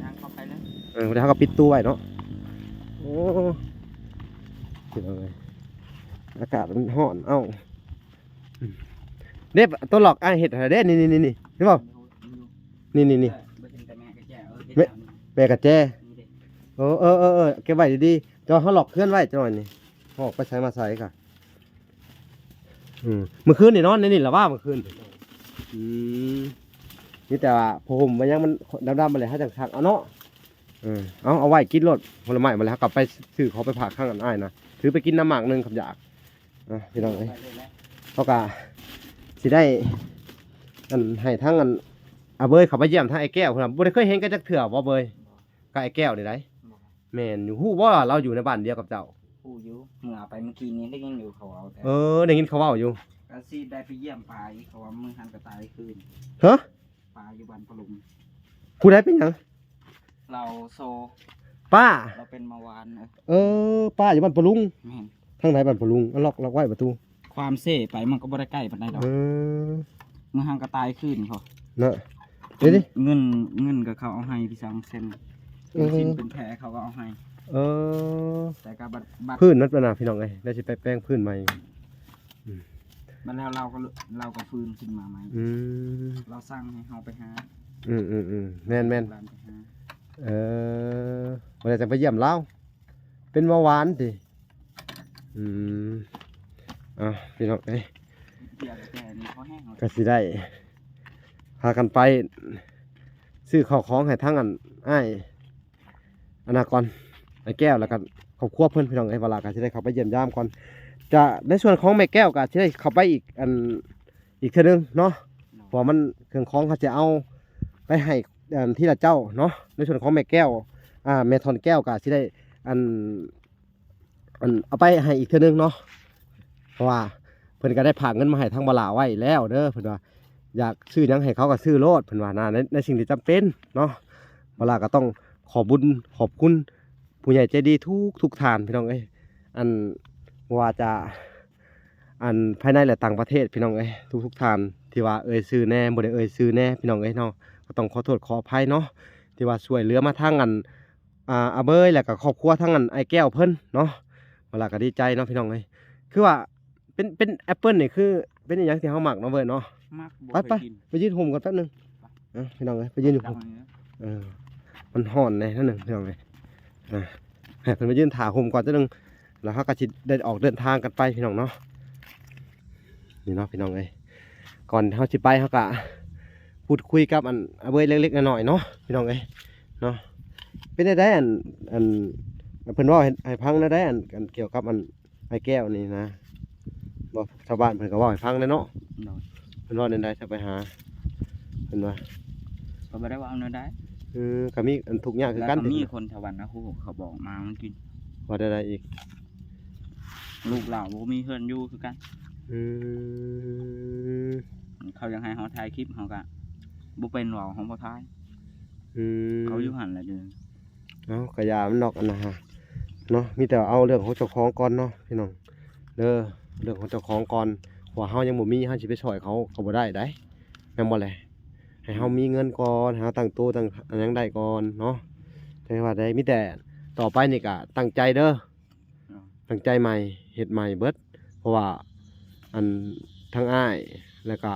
ຍ່າງເຂົ້າໄປເລີຍ ເອີ ແລ້ວເຮົາກໍປິດຕູ້ໄວ້ເນາະ ໂອ້ ພີ່ນ້ອງເອີຍ ອາກາດມັນຮ້ອນ ເອົ້າ ເດ້ ຕົວລັອກອ້າຍເຮັດໃຫ້ເດ້ ນີ້ໆໆ ເຫັນບໍ່? ນີ້ໆໆ ເອີ ບໍ່ເຫັນແຕ່ແມ່ກະແຈ ເອີ ເຮັດ ແມ່ ແລ້ວນີ້ ແມ່ກະແຈ ນີ້ເດ້ ເອີໆໆ ເກັບໄວ້ດີໆ ເຈົ້າ ເຮົາລັອກເຮືອນໄວ້ຈັກໜ້ອຍນີ້ ເຮົາອອກໄປໃສມາໃສກະ ອືມ ມື້ຄືນນີ້ນອນໃນນີ້ລະວ່າ ມື້ຄືນ ອືມ ມີແຕ່ວ່າຜ້າຫົ່ມວ່າຫຍັງມັນດຳໆ ມາແລ້ວ ເຮົາຈັ່ງຊັກເອົາເນາະ ເອີ ເອົາ ເອົາໄວ້ກິນໂລດ ຜົນລະໄມ້ມາແລ້ວ ເຮົາກໍໄປຊື້ເຂົ້າໄປຝາກທາງອັນອ້າຍນະ ຖືໄປກິນນຳໝາກໜຶ່ງ ຄຳຢາກ ອ່ະ ພີ່ນ້ອງເອີຍ ເຮົາກະຊິໄດ້ ອັນ ໃຫ້ທາງອັນ ອາເບີຍເຂົ້າໄປຢ້ຽມທາງອ້າຍແກ້ວພຸ້ນນະ ບໍ່ໄດ້ເຄີຍເຫັນກັນຈັກເທື່ອບໍ່ເບີຍ? ກັບອ້າຍແກ້ວນີ້ໃດ? ບໍ່. ແມ່ນຢູ່ ຮູ້ບໍ່ວ່າລາວຢູ່ໃນບ້ານດຽວກັບເຈົ້າ? ຮູ້ຢູ່ ເມື່ອໄປມື້ກີ້ນີ້ໄດ້ຍິນຢູ່ເຂົາເວົ້າແຕ່ ເອີ ໄດ້ຍິນເຂົາເວົ້າຢູ່ ກະຊິໄດ້ໄປຢ້ຽມປາອີກ ເຂົາວ່າມື້ຫັ້ນກະຕາຍຄືນ. ຮະ? ປາຢູ່ບ້ານປະລຸງ. ຜູ້ໃດເປັນຫຍັງ? ລາວໂຊ ປ້າ ລາວເປັນເບົາຫວານ. ເອີ ເອີ ປ້າຢູ່ບ້ານປະລຸງ. ແມ່ນ. ທາງໃດບ້ານປະລຸງ? ອັນລັອກ ລັອກໄວ້ປະຕູ. ຄວາມເຊໄປມັນກໍບໍ່ໄດ້ໃກ້ປານໃດດອກ. ເອີ ມື້ຫັ້ນກໍຕາຍຄືນເຂົາເນາະ. ເດ້ ເງິນ ເງິນກໍເຂົາເອົາໃຫ້ພີ່ສາງເຊັນ ເປັນຊິ້ນເປັນແພເຂົາກໍເອົາໃຫ້. ເອີ ແຕ່ກໍບັດ ບັດ ພື້ນມັນນະ ພີ່ນ້ອງເອີຍ ໄດ້ຊິໄປແປງພື້ນໃໝ່. ອືມ ບັດແລ້ວລາວກໍ ລາວກໍຟື້ນຂຶ້ນມາໃໝ່. ອືມ ລາວສັ່ງໃຫ້ເຮົາໄປຫາ. ອືມໆໆ ແມ່ນໆ ຫຼານໄປຫາ. ເອີ ບັດແລ້ວຈັ່ງໄປຢ້ຽມລາວ ເປັນເບົາຫວານຕິ? ອືມ ເອົາ ພີ່ນ້ອງເອີຍ ເບຍແຕ່ນີ້ພໍແຮງ ກໍຊິໄດ້ພາກັນໄປຊື້ເຂົ້າຂອງໃຫ້ທາງອັນອ້າຍ ອັນນະກ່ອນ ອ້າຍແກ້ວ ແລ້ວກໍຄອບຄົວເພິ່ນ ພີ່ນ້ອງເອີຍ ວ່າລະກໍຊິໄດ້ເຂົ້າໄປຢ້ຽມຢາມກ່ອນ. ຈະ ໃນສ່ວນຂອງແມ່ແກ້ວກໍຊິໄດ້ເຂົ້າໄປອີກ ອັນ ອີກເທື່ອໜຶ່ງເນາະ ເພາະວ່າມັນ ເຄື່ອງຂອງເຂົາຈະເອົາໄປໃຫ້ ອັນ ທີລະເຈົ້າເນາະ. ໃນສ່ວນຂອງແມ່ແກ້ວ ອ່າ ແມ່ທ່ອນແກ້ວກໍຊິໄດ້ ອັນ ອັນ ເອົາໄປໃຫ້ອີກເທື່ອໜຶ່ງເນາະ ເພາະວ່າເພິ່ນກໍໄດ້ຝາກເງິນມາໃຫ້ທາງບ່າວຫຼ້າໄວ້ແລ້ວເດີ ເພິ່ນວ່າຢາກຊື້ຫຍັງໃຫ້ເຂົາກໍຊື້ໂລດ ເພິ່ນວ່ານະ ໃນ ໃນສິ່ງທີ່ຈຳເປັນເນາະ. ບ່າວຫຼ້າກໍຕ້ອງຂອບບຸນຂອບຄຸນຜູ້ໃຫຍ່ໃຈດີທຸກໆທ່ານ ພີ່ນ້ອງເອີຍ ອັນ ບໍ່ວ່າຈະ ອັນ ພາຍໃນ ແລະ ຕ່າງປະເທດ ພີ່ນ້ອງເອີຍ ທຸກໆທ່ານ ທີ່ວ່າເອີ່ຍຊື່ແດ່ ບໍ່ໄດ້ເອີ່ຍຊື່ແດ່ ພີ່ນ້ອງເອີຍເນາະ ກໍຕ້ອງຂໍໂທດຂໍອະໄພເນາະ ທີ່ວ່າຊ່ວຍເຫຼືອມາທາງອັນ ອ່າ ອາເບີຍ ແລ້ວກໍຄອບຄົວທາງອັນອ້າຍແກ້ວເພິ່ນເນາະ. ເວລາກໍດີໃຈເນາະ ພີ່ນ້ອງເອີຍ ຄືວ່າເປັນ ເປັນແອັບເປິ້ນນີ້ ຄືເປັນອີ່ຫຍັງທີ່ເຮົາມັກເນາະເບີຍເນາະ. ໄປໆ ໄປຢືນຮົ່ມກັນແປັບໜຶ່ງ ເອີ ພີ່ນ້ອງເອີຍ ໄປຢືນຢູ່ພຸ້ນ ເອີ ມັນຮ້ອນແດ່ໜ້ອຍໜຶ່ງ ພີ່ນ້ອງເອີຍ ອ່າ ໃຫ້ເພິ່ນໄປຢືນຖ້າຮົ່ມກ່ອນຈັກໜຶ່ງ ແລ້ວເຮົາກໍຊິໄດ້ອອກເດີນທາງກັນໄປ ພີ່ນ້ອງເນາະ. ນີ້ເນາະ ພີ່ນ້ອງເອີຍ ກ່ອນເຮົາຊິໄປ ເຮົາກະພູດຄຸຍກັບອັນ ອາເບີຍເລັກໆນ້ອຍໆເນາະ ພີ່ນ້ອງເອີຍເນາະ. ເປັນແນວໃດ ອັນ ອັນ ເພິ່ນເວົ້າໃຫ້ ໃຫ້ຟັງແນວໃດ ອັນ ອັນກ່ຽວກັບອັນ ອ້າຍແກ້ວນີ້ນະ ບໍ່ ຊາວບ້ານເພິ່ນກໍເວົ້າໃຫ້ຟັງແດ່ເນາະ. ໂດຍ ເພິ່ນເວົ້າແນວໃດ ຈະໄປຫາ ເພິ່ນວ່າ ກໍບໍ່ໄດ້ເວົ້າແນວໃດ ເອີ ກໍມີອັນທຸກຍາກຄືກັນ ແລ້ວກໍມີຄົນແຖວບ້ານນາຄູເຂົາບອກມາເມື່ອກີ້ ວ່າແນວໃດອີກ? ລູກລາວບໍ່ມີເຮືອນຢູ່ຄືກັນ. ອືມ ເຂົາຢາກໃຫ້ເຮົາຖ່າຍຄລິບ ເຮົາກະບໍ່ເປັນ ເວົ້າເຮົາບໍ່ຖ່າຍ. ອືມ ເຂົາຢູ່ຫັ້ນແຫຼະເດີ. ເອົາ ກະຢ່າມັນດອກ ອັນນະ ເນາະ ມີແຕ່ເອົາເລື່ອງຂອງເຈົ້າຂອງກ່ອນເນາະ ພີ່ນ້ອງເດີ ເລື່ອງຂອງເຈົ້າຂອງກ່ອນ ເພາະວ່າເຮົາຍັງບໍ່ມີ ເຮົາຊິໄປຊ່ອຍເຂົາ ເຂົາບໍ່ໄດ້ໃດ ແມ່ນບໍ່ແຫຼະ? ໃຫ້ເຮົາມີເງິນກ່ອນ ໃຫ້ເຮົາຕັ້ງໂຕ ຕັ້ງ ອັນຫຍັງໄດ້ກ່ອນເນາະ. ແຕ່ວ່າໃດ ມີແຕ່ຕໍ່ໄປນີ້ກະຕັ້ງໃຈເດີ ຕັ້ງໃຈໃໝ່ ເຮັດໃໝ່ເບິດ ເພາະວ່າ ອັນ ທັງອ້າຍ ແລ້ວກະ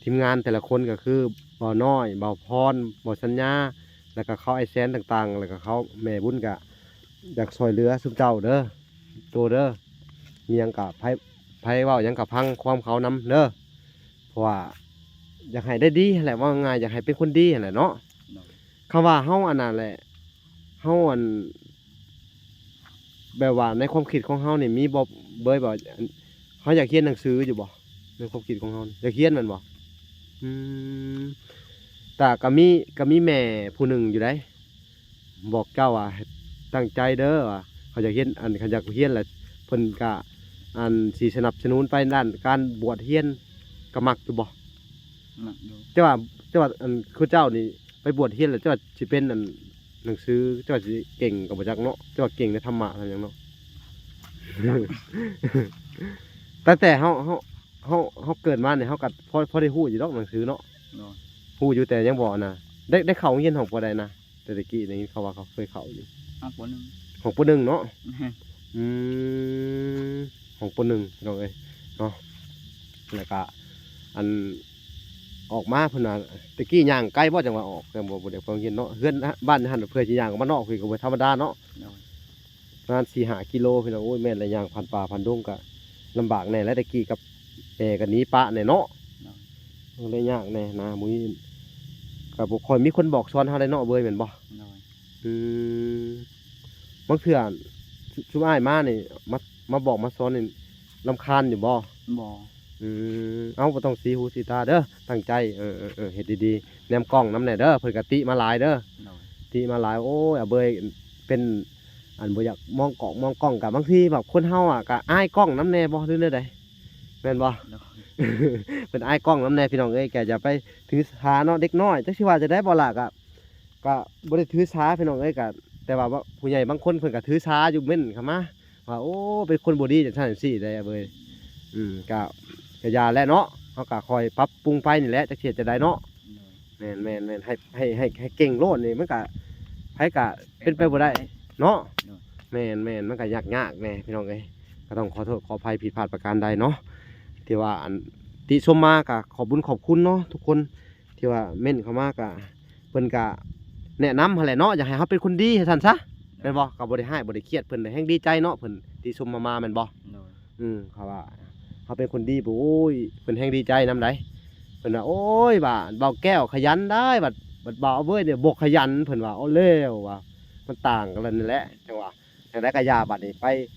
ທີມງານແຕ່ລະຄົນ ກໍຄື ບ່າວນ້ອຍ ບ່າວພອນ ບ່າວສັນຍາ ແລ້ວກະເຂົາ ອ້າຍແສນ ຕ່າງໆ ແລ້ວກະເຂົາ ແມ່ບຸນ ກະຢາກຊ່ວຍເຫຼືອຊຸມເຈົ້າເດີ ໂຕເດີ ມີຫຍັງກະ ໃຜ ໃຜເວົ້າຫຍັງກະຟັງຄວາມເຂົານຳເດີ ເພາະວ່າຢາກໃຫ້ໄດ້ດີຫັ້ນແຫຼະ ເວົ້າງ່າຍໆ ຢາກໃຫ້ເປັນຄົນດີຫັ້ນແຫຼະເນາະ. ໂດຍ ຄຳວ່າເຮົາ ອັນນັ້ນແຫຼະ ເຮົາ ອັນ ແບບວ່າໃນຄວາມຄິດຂອງເຮົານີ້ ມີບໍ່ເບີຍ ແບບວ່າ ເຮົາຢາກຮຽນໜັງສືຢູ່ບໍ່? ໃນຄວາມຄິດຂອງເຮົານີ້ ຢາກຮຽນແມ່ນບໍ່? ອືມ ແຕ່ກໍມີ ກໍມີແມ່ຜູ້ໜຶ່ງຢູ່ໃດ ບອກເຈົ້າວ່າໃຫ້ຕັ້ງໃຈເດີ ວ່າເຂົາຢາກຮຽນ ອັນ ເຂົາຢາກຮຽນ ແລ້ວເພິ່ນກະ ອັນ ຊິສະໜັບສະໜູນໄປດ້ານການບວດຮຽນ ກໍມັກຢູ່ບໍ່? ມັກຢູ່. ແຕ່ວ່າ ແຕ່ວ່າ ອັນ ຄືເຈົ້ານີ້ໄປບວດຮຽນແລ້ວ ເຈົ້າຊິເປັນ ອັນ ໜັງສື ເຈົ້າຊິເກັ່ງກໍບໍ່ຈັກເນາະ ເຈົ້າວ່າເກັ່ງໃນທຳມະທຳຫຍັງເນາະ. ຕັ້ງແຕ່ເຮົາ ເຮົາ ເຮົາ ເຮົາເກີດມານີ້ ເຮົາກໍພໍ ພໍໄດ້ຮູ້ຢູ່ດອກໜັງສືເນາະ. ໂດຍ ຮູ້ຢູ່ ແຕ່ຍັງບໍ່ ອັນນະ ໄດ້ ໄດ້ເຂົ້າໂຮງຮຽນຫ້ອງ ປ.ໃດນະ? ແຕ່ຕະກີ້ໄດ້ຍິນເຂົາວ່າເຂົາເຄີຍເຂົ້າຢູ່ ຫ້ອງ ປ.ໜຶ່ງ ຫ້ອງ ປ.ໜຶ່ງ ເນາະ. ແມ່ນ. ອືມ ຫ້ອງ ປ.ໜຶ່ງ ພີ່ນ້ອງເອີຍເນາະ. ແລ້ວກະ ອັນ ອອກມາເພິ່ນວ່າ ແຕ່ກີ້ຍ່າງໄກບໍ່ ຈັ່ງວ່າອອກ ຈັ່ງບໍ່ ບໍ່ໄດ້ໄປໂຮງຮຽນເນາະ ເຮືອນບ້ານຫັ້ນເພື່ອຊິຍ່າງອອກມານອກພີ້ກໍບໍ່ທຳມະດາເນາະ ໂດຍ ປະມານສີ່ຫ້າກິໂລ ພີ່ນ້ອງ. ໂອ້ຍ ແມ່ນແຫຼະ ຍ່າງຜ່ານປ່າຜ່ານດົງກໍລຳບາກແດ່ແຫຼະ ແຕ່ກີ້ກັບແມ່ກໍໜີປະແດ່ເນາະ ໂດຍ ກໍເລີຍຍາກແດ່ນະ ມື້ນີ້ກໍບໍ່ຄ່ອຍມີຄົນບອກສອນເຮົາໄດ້ເນາະ ເບີຍ ແມ່ນບໍ່? ໂດຍ ອືມ ບາງເທື່ອຊຸມອ້າຍມານີ້ ມາ ມາບອກມາສອນນີ້ ລຳຄານຢູ່ບໍ່? ບໍ່ ອືມ ເອົ້າ ບໍ່ຕ້ອງສີຫູສີຕາເດີ ຕັ້ງໃຈ ເອີໆ ເຮັດດີໆ ແນມກ້ອງນຳແດ່ເດີ ເພິ່ນກະຕິມາຫຼາຍເດີ ໂດຍ ຕິມາຫຼາຍ ໂອ້ຍ ອາເບີຍເປັນ ອັນ ບໍ່ຢາກມອງກ້ອງ ມອງກ້ອງກະ ບາງທີແບບຄົນເຮົາອະກະອາຍກ້ອງນຳແດ່ບໍ່ ຫຼືແນວໃດ ແມ່ນບໍ່? ໂດຍ ເພິ່ນອາຍກ້ອງນຳແດ່ ພີ່ນ້ອງເອີຍ ກະຢ່າໄປຖືສາເນາະ ເດັກນ້ອຍ ຈັກຊິວ່າຈັ່ງໃດບໍ່ລະ ກະ ກະບໍ່ໄດ້ຖືສາ ພີ່ນ້ອງເອີຍ ກະ ແຕ່ວ່າ ວ່າຜູ້ໃຫຍ່ບາງຄົນເພິ່ນກະຖືສາຢູ່ ເມັ້ນເຂົ້າມາວ່າ ໂອ້ ເປັນຄົນບໍ່ດີ ຈັ່ງຊັ້ນຈັ່ງຊີ້ເດ້ເວີຍ ອືມ ກະ ກະຢ່າແຫຼະເນາະ ເຮົາກະຄ່ອຍປັບປຸງໄປນີ້ແຫຼະ ຈັກຊິເຮັດຈັ່ງໃດເນາະ ໂດຍ ແມ່ນໆໆ ໃຫ້ ໃຫ້ ໃຫ້ ໃຫ້ເກັ່ງໂລດນີ້ ມັນກະ ໃຜກະເປັນໄປບໍ່ໄດ້ເນາະ ໂດຍ ແມ່ນໆ ມັນກະຍາກໆແດ່ ພີ່ນ້ອງເອີຍ ກໍຕ້ອງຂໍໂທດຂໍອະໄພຜິດພາດປະການໃດເນາະ ທີ່ວ່າ ອັນ ຕິຊົມມາກະຂອບບຸນຂອບຄຸນເນາະ ທຸກຄົນ ທີ່ວ່າເມັ້ນເຂົ້າມາກະ ເພິ່ນກະແນະນຳຫັ້ນແຫຼະເນາະ ຢາກໃຫ້ເຮົາເປັນຄົນດີວ່າຊັ້ນຊະ ໂດຍ ແມ່ນບໍ່? ກໍບໍ່ໄດ້ຮ້າຍບໍ່ໄດ້ຄຽດ ເພິ່ນແຮ່ງດີໃຈເນາະ ເພິ່ນຕິຊົມມາ ມາແມ່ນບໍ່? ໂດຍ ອືມ ເຂົາວ່າເຮົາເປັນຄົນດີ ໂອ້ຍ ເພິ່ນແຮ່ງດີໃຈນຳໃດ ເພິ່ນວ່າ ໂອ້ຍ ວ່າ ເບົາແກ້ວຂະຫຍັນໄດ໋ ບັດ ບັດເບົາເວີຍນີ້ບໍ່ຂະຫຍັນ ເພິ່ນວ່າ ເອົາແລ້ວວ່າ ມັນຕ່າງກັນແລ້ວນີ້ແຫຼະ ຈັ່ງວ່າ ຈັ່ງໃດກໍຢ່າ ບັດນີ້ໄປ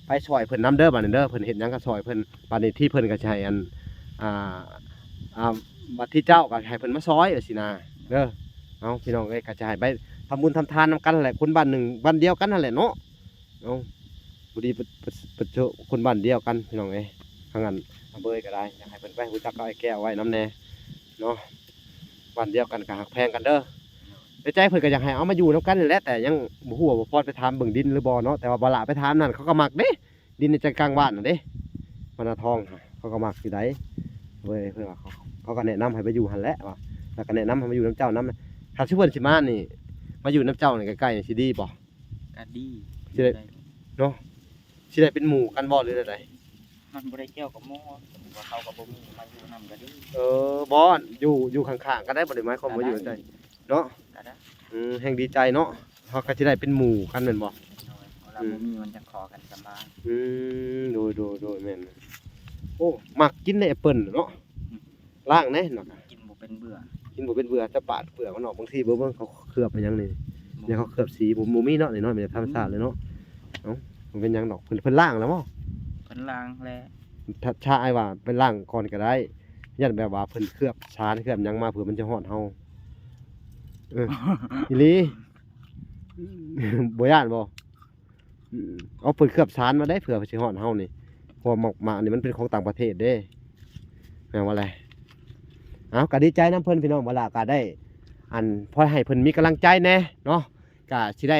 ໄປຊ່ອຍເພິ່ນນຳເດີ ບາດນີ້ເດີ ເພິ່ນເຮັດຫຍັງກໍຊ່ອຍເພິ່ນ ບາດນີ້ທີ່ເພິ່ນກໍຊິໃຫ້ ອັນ ອ່າ ອ່າ ບັດທີ່ເຈົ້າກໍໃຫ້ເພິ່ນມາຊ່ອຍ ຈັ່ງຊີ້ນະເດີ ເອົາ ພີ່ນ້ອງເອີຍ ກໍຈະໃຫ້ໄປທຳບຸນທຳທານນຳກັນຫັ້ນແຫຼະ ຄົນບ້ານໜຶ່ງ ບ້ານດຽວກັນຫັ້ນແຫຼະເນາະ ເອົາ ພໍດີປະ ປະ ປະ ຄົນບ້ານດຽວກັນ ພີ່ນ້ອງເອີຍ ທາງອັນ ອາເບີຍກໍໄດ້ ຢາກໃຫ້ເພິ່ນໄປຮູ້ຈັກກັບອ້າຍແກ້ວໄວ້ນຳແດ່ເນາະ ບ້ານດຽວກັນກໍຮັກແພງກັນເດີ ໃນໃຈເພິ່ນກໍຢາກໃຫ້ເອົາມາຢູ່ນຳກັນນີ້ແຫຼະ ແຕ່ຍັງບໍ່ຮູ້ວ່າບໍ່ພອນໄປຖາມເບິ່ງດິນຫຼືບໍ່ເນາະ ແຕ່ວ່າບໍ່ລະໄປຖາມນັ້ນ ເຂົາກໍມັກເດ້ ດິນໃນໃຈກາງບ້ານຫັ້ນເດ້ ບ້ານນາທອງ ເຂົາກໍມັກຢູ່ໃດ ເວີຍ ເພິ່ນວ່າ ເຂົາ ເຂົາກໍແນະນຳໃຫ້ໄປຢູ່ຫັ້ນແຫຼະວ່າ ແລ້ວກໍແນະນຳໃຫ້ມາຢູ່ນຳເຈົ້ານຳ ຖ້າຊິເພິ່ນຊິມານີ້ ມາຢູ່ນຳເຈົ້ານີ້ໃກ້ໆ ຊິດີບໍ່? ກໍດີ ຊິໄດ້ ເນາະ ຊິໄດ້ເປັນໝູ່ກັນບໍ່ ຫຼືແນວໃດ? ມັນບໍ່ໄດ້ກ່ຽວກັບໝູ່ ວ່າເຂົາກໍບໍ່ມີມາຢູ່ນຳກໍດີ ເອີ ບໍ່ ຢູ່ ຢູ່ຂ້າງໆ ກໍໄດ້ ບໍ່ໄດ້ໝາຍຄວາມວ່າຢູ່ໃກ້ ກໍໄດ້ ເນາະ ກໍໄດ້ ອືມ ແຮ່ງດີໃຈເນາະ ເຮົາກໍຊິໄດ້ເປັນໝູ່ກັນແມ່ນບໍ່? ໂດຍ ເວລາ ອືມ ບໍ່ມີມັນຈະຂໍກັນສະບາຍ ອືມ ໂດຍໆໆ ແມ່ນ ໂອ້ ມັກກິນແດ່ແອັບເປິ້ນເນາະ ອືມ ລ້າງແດ່ເນາະ ກິນບໍ່ເປັນເບື່ອ ກິນບໍ່ເປັນເບື່ອ ຈະປາດເປືອກມັນອອກ ບາງທີເບິ່ງ ເບິ່ງ ເຂົາເຄືອບອີຫຍັງນີ້ ບໍ່ ຢ່າງເຂົາເຄືອບສີ ບໍ່ ບໍ່ມີເນາະ ນ້ອຍໆ ມັນທຳມະຊາດເລີຍເນາະ ເອົ້າ ບໍ່ເປັນຫຍັງດອກ ເພິ່ນ ເພິ່ນລ້າງແລ້ວບໍ່? ເພິ່ນລ້າງແລ້ວ ຖ້າ ຖ້າອ້າຍວ່າໄປລ້າງກ່ອນກໍໄດ້ ຢ້ານແບບວ່າເພິ່ນເຄືອບສານເຄືອບຫຍັງມາ ເຜື່ອມັນຈະຮອດເຮົາ ເອີ ອີ່ຫຼີ ບໍ່ຢ້ານບໍ່? ອືມ ເອົາ ເພິ່ນເຄືອບສານມາໄດ້ ເຜື່ອເພິ່ນຊິຮອດເຮົານີ້ ເພາະວ່າໝາກ ໝາກນີ້ມັນເປັນຂອງຕ່າງປະເທດເດ້ ແມ່ນບໍ່ແລະ? ເອົາ ກໍດີໃຈນຳເພິ່ນ ພີ່ນ້ອງ ເວລາກໍໄດ້ ອັນ ພໍໃຫ້ເພິ່ນມີກຳລັງໃຈແດ່ເນາະ ກະຊິໄດ້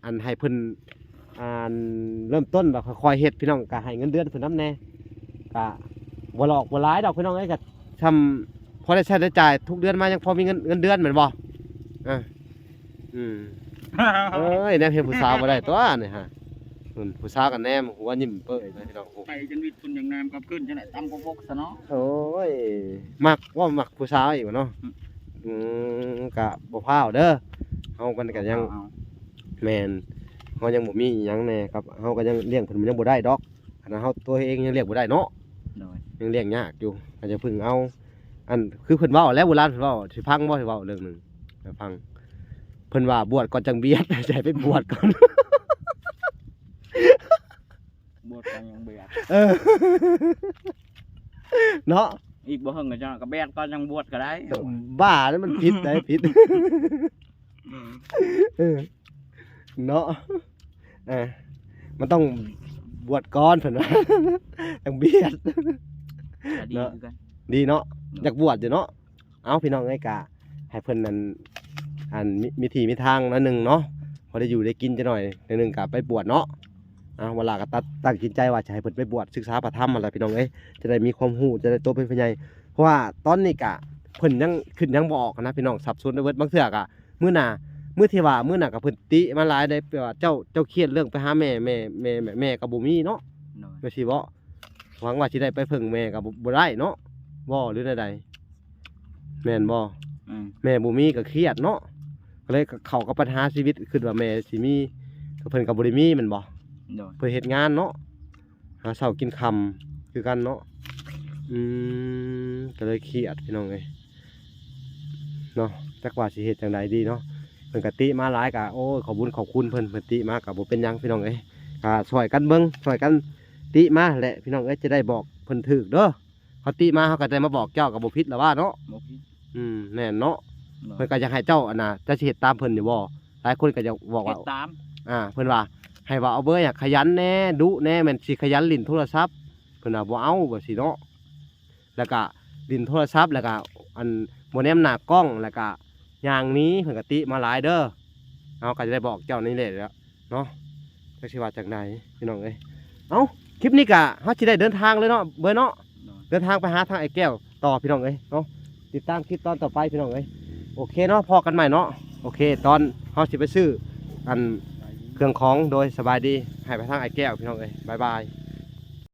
ອັນ ໃຫ້ເພິ່ນ ອັນ ເລີ່ມຕົ້ນວ່າຄ່ອຍໆເຮັດ ພີ່ນ້ອງ ກະໃຫ້ເງິນເດືອນເພິ່ນນຳແດ່ ກະບໍ່ຫຼອກບໍ່ຫຼາຍດອກ ພີ່ນ້ອງເອີຍ ກະຊ່ຳພໍໄດ້ໃຊ້ໄດ້ຈ່າຍ ທຸກເດືອນມາຍັງພໍມີເງິນ ເງິນເດືອນແມ່ນບໍ່? ອາ ອືມ ເອີຍ ແນມເຫັນຜູ້ສາວບໍ່ໄດ້ຕົວະນີ້ຮະ ພຸ້ນ ຜູ້ສາວກໍແນມຫົວຍິ້ມເປີ້ຍເລີຍ ພີ່ນ້ອງ ໄປຈົນວິດຝຸ່ນຢ່າງງາມກັບຂຶ້ນຈັ່ງໃດ ຕ່ຳກວ່າປົກຊະເນາະ ໂອ້ຍ ມັກ ເວົ້າມັກຜູ້ສາວອີກເນາະ ອືມ ອືມ ກະບໍ່ພ້າວເດີ ເຮົາມັນກະຍັງ ແມ່ນ ເຮົາຍັງບໍ່ມີອີ່ຫຍັງແດ່ ກັບເຮົາກໍຍັງລ້ຽງເພິ່ນຍັງບໍ່ໄດ້ດອກ ຂະໜາດເຮົາຕົວເອງຍັງລ້ຽງບໍ່ໄດ້ເນາະ ໂດຍ ຍັງລ້ຽງຍາກຢູ່ ກໍຈະເພິ່ງເອົາ ອັນ ຄືເພິ່ນເວົ້າແຫຼະ ໂບລານເພິ່ນເວົ້າ ຊິຟັງບໍ່ ຊິເວົ້າເລື່ອງໜຶ່ງໃຫ້ຟັງ ເພິ່ນວ່າບວດກ່ອນຈັ່ງບຽດ ຈະໃຫ້ໄປບວດກ່ອນ ບວດກ່ອນຈັ່ງບຽດ ເອີ ເນາະ ອີກບໍ່ເຫິງກໍຈະ ກໍບຽດກ່ອນຈັ່ງບວດກໍໄດ້ ບ້າ ນັ້ນມັນຜິດໃດ໋ ຜິດ ອືມ ເອີ ເນາະ ເອີ ມັນຕ້ອງບວດກ່ອນເພິ່ນວ່າ ຈັ່ງບຽດ ກໍດີ ເນາະ ຄືກັນ ດີເນາະ ໂດຍ ຢາກບວດຢູ່ເນາະ ເອົ້າ ພີ່ນ້ອງເອີຍ ກະໃຫ້ເພິ່ນ ອັນ ອັນ ມີ ມີທີ່ມີທາງໜ້ອຍໜຶ່ງເນາະ ພໍໄດ້ຢູ່ໄດ້ກິນຈັກໜ້ອຍ ໜ້ອຍໜຶ່ງກະໄປບວດເນາະ ເອົາ ວາລາກໍຕັດ ຕັ້ງຈິດໃຈວ່າຈະໃຫ້ເພິ່ນໄປບວດສຶກສາພະທຳຫັ້ນແຫຼະ ພີ່ນ້ອງເອີຍ ຈະໄດ້ມີຄວາມຮູ້ ຈະໄດ້ໂຕເປັນຜູ້ໃຫຍ່ ເພາະວ່າຕອນນີ້ກະເພິ່ນຍັງຄິດຫຍັງບໍ່ອອກນະ ພີ່ນ້ອງ ສັບສົນໄປເບິດ ບາງເທື່ອກະ ມື້ໜ້າ ມື້ທີ່ວ່າ ມື້ໜ້າກໍເພິ່ນຕິມາຫຼາຍເດ້ ແບບວ່າເຈົ້າ ເຈົ້າຄຽດເລື່ອງໄປຫາແມ່ ແມ່ ແມ່ ແມ່ ແມ່ກໍບໍ່ມີເນາະ ໂດຍ ແມ່ນຊິເວົ້າ ຫວັງວ່າຊິໄດ້ໄປເພິ່ງແມ່ກໍບໍ່ ບໍ່ໄດ້ເນາະ ບໍ່ ຫຼືແນວໃດ? ແມ່ນບໍ່? ອືມ ແມ່ບໍ່ມີກໍຄຽດເນາະ ກໍເລີຍເຂົ້າກັບບັນຫາຊີວິດ ຄິດວ່າແມ່ຊິມີ ກໍເພິ່ນກໍບໍ່ໄດ້ມີແມ່ນບໍ່? ໂດຍ ເພິ່ນເຮັດງານເນາະ ຫາເຊົ້າກິນຄ່ຳຄືກັນເນາະ. ອືມ ກໍເລີຍຄຽດພີ່ນ້ອງເອີຍເນາະ ຈັກວ່າຊິເຮັດຈັ່ງໃດດີເນາະ. ເພິ່ນກໍຕິມາຫຼາຍ ກໍ ໂອ້ຍ ຂອບບຸນຂອບຄຸນເພິ່ນ ເພິ່ນຕິມາກໍບໍ່ເປັນຫຍັງພີ່ນ້ອງເອີຍ ກໍຊ່ອຍກັນເບິ່ງ ຊ່ອຍກັນຕິມາແຫຼະພີ່ນ້ອງເອີຍ ຈະໄດ້ບອກເພິ່ນຖືກເດີ. ເຂົາຕິມາ ເຮົາກໍໄດ້ມາບອກເຈົ້າ ກໍບໍ່ຜິດລະວ່າເນາະ. ບໍ່ຜິດ. ອືມ ແມ່ນເນາະ. ເນາະ ເພິ່ນກໍຢາກໃຫ້ເຈົ້າ ອັນນ່າ ເຈົ້າຊິເຮັດຕາມເພິ່ນຢູ່ບໍ່? ຫຼາຍຄົນກໍຢາກບອກວ່າ ເຮັດຕາມ ອ່າ ເພິ່ນວ່າໃຫ້ວ່າ ເອົາເບີ ໃຫ້ຂະຫຍັນແດ່ ດຸແດ່ ແມ່ນຊິຂະຫຍັນຫຼິ້ນໂທລະສັບ ເພິ່ນວ່າບໍ່ເອົາ ແບບຊີ້ເນາະ. ແລ້ວກະຫຼິ້ນໂທລະສັບ ແລ້ວກະ ອັນ ບໍ່ແນມໜ້າກ້ອງ ແລ້ວກະຍ່າງໜີ ເພິ່ນກະຕິມາຫຼາຍເດີ. ເຮົາກະຈະໄດ້ບອກເຈົ້ານີ້ແຫຼະເນາະ ຈັກຊິວ່າຈັ່ງໃດພີ່ນ້ອງເອີຍ. ເອົ້າ ຄລິບນີ້ກະເຮົາຊິໄດ້ເດີນທາງເລີຍເນາະ ເບີເນາະ. ເດີນທາງໄປຫາທາງອ້າຍແກ້ວຕໍ່ພີ່ນ້ອງເອີຍເນາະ. ຕິດຕາມຄລິບຕອນຕໍ່ໄປພີ່ນ້ອງເອີຍ. ໂອເຄເນາະ ພໍ້ກັນໃໝ່ເນາະ. ໂອເຄ ຕອນເຮົາຊິໄປຊື້ ອັນ ເຄື່ອງຂອງ ໂດຍ ສະບາຍດີ ໃຫ້ໄປທາງອ້າຍແກ້ວພີ່ນ້ອງເອີຍ. ບາຍບາຍ.